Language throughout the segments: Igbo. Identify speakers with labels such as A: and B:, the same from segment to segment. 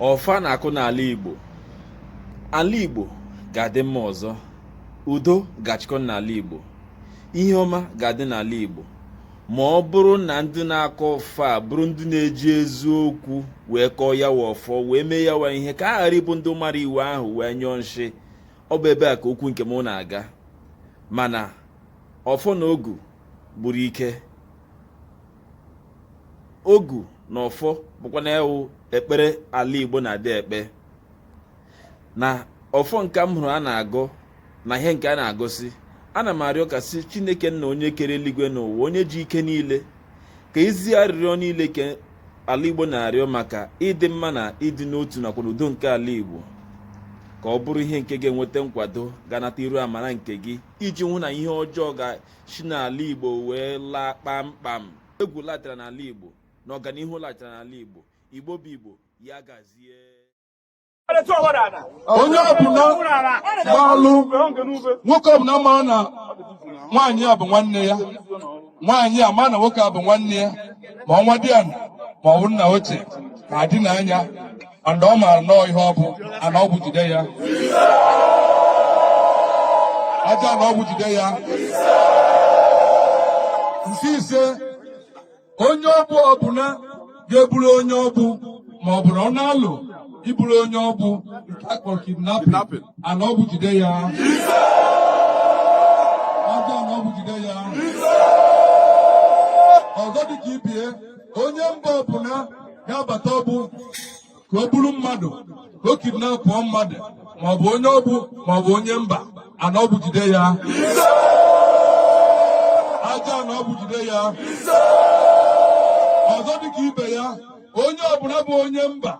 A: Ọfọ a na-akụ n'ala Igbo. Ala Igbo ga-adị mma ọzọ. Udo ga-achịkọ n'ala Igbo. Ihe ọma ga-adị n'ala Igbo. Ma ọ bụrụ na ndị na-akọ ọfọ a bụrụ ndị na-eji eziokwu wee kọọ ya wa ọfọ wee mee ya wa ihe ka a ghara ịbụ ndị mara iwu ahụ wee nyụọ nshị. Ọ bụ ebe a ka okwu nke m na-aga. Mana ọfọ na ogu gburu ike. Ogu na ọfọ bụkwa na ewu ekpere ala Igbo na-adị ekpe na ọfọ nke m hụrụ a na-agọ na ihe nke a na-agọsi. Ana m arịọ ka si Chineke nna onye kere eluigwe n'ụwa, onye ji ike niile, ka ezi arịrịọ niile ke ala Igbo na-arịọ maka ịdị mma na ịdị n'otu nakwa n'udo nke ala Igbo ka ọ bụrụ ihe nke ga-enweta nkwado, ga-anata iru amara nke gị iji hụ na ihe ọjọọ ga-si n'ala Igbo wee laa kpamkpam, egwu latara n'ala Igbo na ọganihu latara n'ala Igbo. Igbo bụ Igbo, ya gazie.
B: Onye ọbụla maalụ, nwoke ọbụla ma na nwaanyị a bụ nwanne ya, nwaanyị a ma na nwoke a bụ nwanne ya, ma ọnwa dị ya ma ọ bụ nna ochie ma adị n'anya and ọ maara nọọ ihe ọ bụ ana ọgwụ jide ya, aja na ọgwụ jide ya. Nke ise, onye ọbụ ọbụla ga-eburu onye ọbụ ma ọ bụ na ọ na-alụ iburu onye ọbụ nke a kpọrọ kidnapping, ana ọgwụ jide ya, aja na ọgwụ jide ya. Ọzọ dịka ibie, onye mba ọbụla ga-abata ọbụ ka o buru mmadụ, ka o kidnapụọ mmadụ, ma ọ bụ onye ọbụ ma ọ bụ onye mba, ana ọgwụ jide ya, aja na ọgwụ jide ya. Ọzọ dịka ibe ya, onye ọbụla bụ onye mba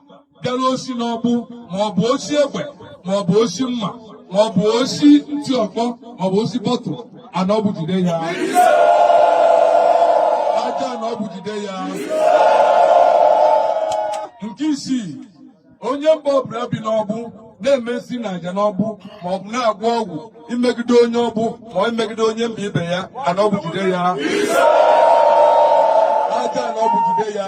B: bịara osi n'ọgbụ, ma ọ bụ osi egbe, ma ọ bụ osi mma, ma ọ bụ osi ntị ọkpọ, ma ọ bụ osi bottle, ana ọgwụ jide ya, aja na ọgwụ jide ya. Nke isii, onye mba ọbụla bi n'ọgbụ na-eme nsi na aja n'ọgbụ, ma ọ bụ na-agwọ ọgwụ imegide onye ọgbụ ma ọ imegide onye mba ibe ya, ana ọgwụ jide ya, aja na ọgwụ jide ya.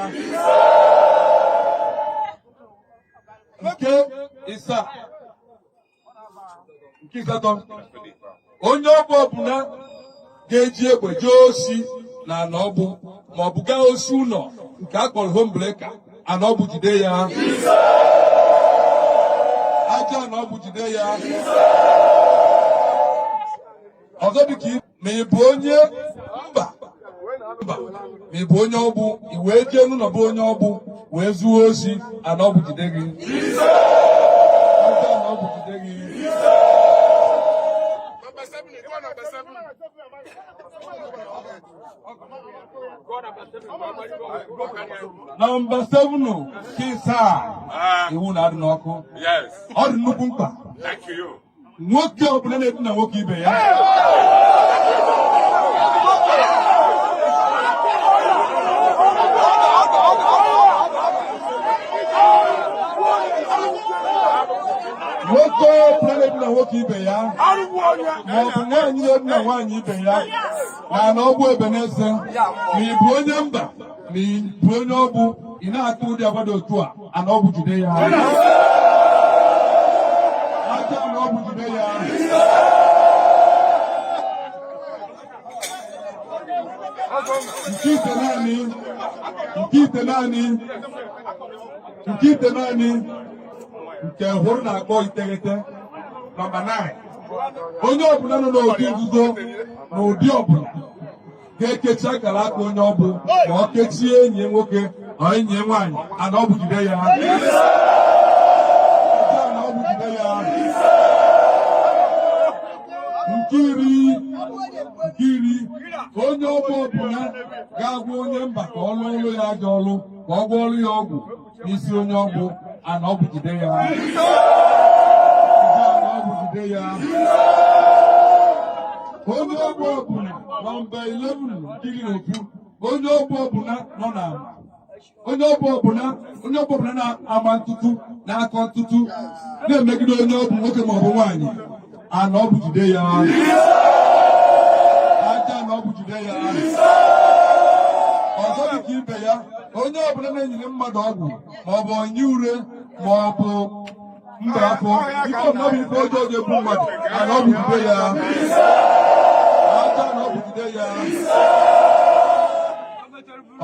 B: Nke ịsaa, nke ịsatọ, onye ọgbụ ọbụla ga-eji egbe jee osi na ana ọgbụ ma ọ bụ gaa osi ụlọ nke a kpọrọ home breaker, ana ọgbụ jide ya, aja na ọgbụ jide ya. Ọzọ dịka ma ị bụ onye mba mba ma ị bụ onye ọgbụ, i wee jee n'ụlọ bụ onye ọgbụ wee zuo osi, ana ọgbụ jide gị, aja na ọgbụ jide gị. Number 7, nke ịsaa, iwu na-adị n'ọkụ. Ọ dị nnukwu mkpa. Nwoke ọbụla na-edina nwoke ibe ya, nwoke ọbụla na-edina nwoke ibe ya, ma ọ bụ nwaanyị na-edina nwaanyị ibe ya na ana ọgbụ Ebeneze, ma ị bụ onye mba ma ị bụ onye ọgbụ, ị na-atụ ụdị agwa dị otu a, ana ọgbụ jide ya, aja ana ọgbụ jide ya. Nke ite naanị, nke ite naanị, nke ite naanị, nke hụrụ na-akpọ iteghete, number 9, onye ọbụla nọ n'otu nzuzo na ụdị ọbụla ga-ekechi akara aka onye ọbụ ma ọ kechie enyi ya nwoke ma enyi ya nwaanyị, ana ọgbụ jide ya, ana ọgbụ jide ya. Nke iri, nke iri, onye ọgbụ ọbụla ga-agwa onye mba ka ọ lụọ ọlụ ya ajọ ọlụ, ka ọ gwọọ ọlụ ya ọgwụ n'isi onye ọgbụ, ana ọgbụ jide ya, ana ọgbụ jide ya. Onye ọgbụ ọbụla, number 11, nke iri na ofu, onye ọgbụ ọbụla nọ n'ama, onye ọgbụ ọbụla, onye ọgbụ ọbụla na-ama ntụtụ, na-akọ ntụtụ, na-emegide onye ọbụ nwoke ma ọ bụ nwaanyị, ana ọgbụ jide ya, aja ana ọgbụ jide ya. Ọzọ dịka ibe ya, onye ọbụla na-enyere mmadụ ọgwụ ma ọ bụ onye ure Ma ọ bụ mba afọ, ife ọbụla bụ ife ọjọọ ga-egbu mmadụ, ana ọ bụgide ya. Aja na ọ bụgide ya.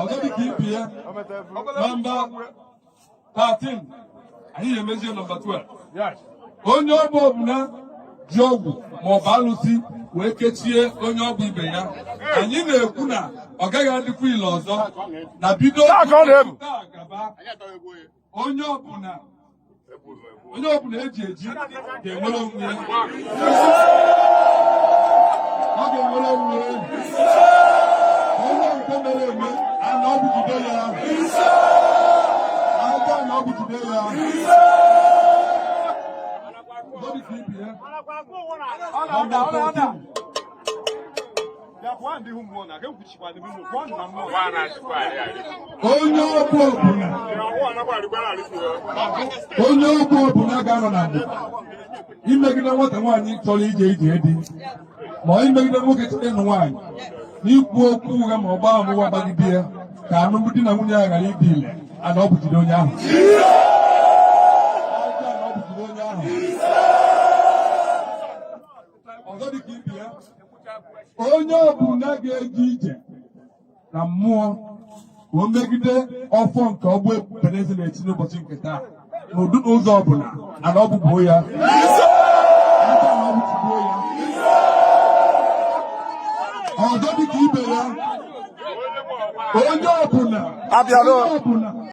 B: Ọzọ dị ka ibi ya, nọmba 13, anyị ga-emezie nọmba 12. Onye ọbụ ọbụla ji ọgwụ ma ọ bụ alụsị wee kechie onye ọbụ ibe ya, anyị na-ekwu na ọ gaghị adịkwa ile ọzọ na bido
C: Taa ka ọ na-ebu.
B: taa gaba. Onye ọbụla eji eji ga-enwere onwe ya. Ọ ga-enwere onwe ya. Onye nke mere eme, ana ọ bụgide ya. Aja na ọ bụgide ya. Ọzọ dị ka ibe ya, nọmba 14. Onye ọbụ ọbụla ga-anọ na ndịda imegide nwata nwaanyị chọrọ ije ije dị, ma ọ imegide nwoke chọrọ ịnụ nwaanyị, n'ikwu okwu ụgha ma ọ gbaa amụwa gbagide ya ka alụmdi na nwunye ya ghara ịdị ile, ana ọ bụjide onye ahụ. Aja na ọ bụjide onye ahụ. Ọzọ dị ka ibe ya, onye ọbụla ga-eje ije na mmụọ ka o megide ọfọ nke ọgbụ Ebeneze na-echi n'ụbọchị nke taa n'ụdị ụzọ ọbụla, ana ọ bụgbuo ya. Aja na ọ bụchigbuo ya. Ọzọ dị ka ibe ya, onye ọbụla
C: Abịala.
B: onye ọbụla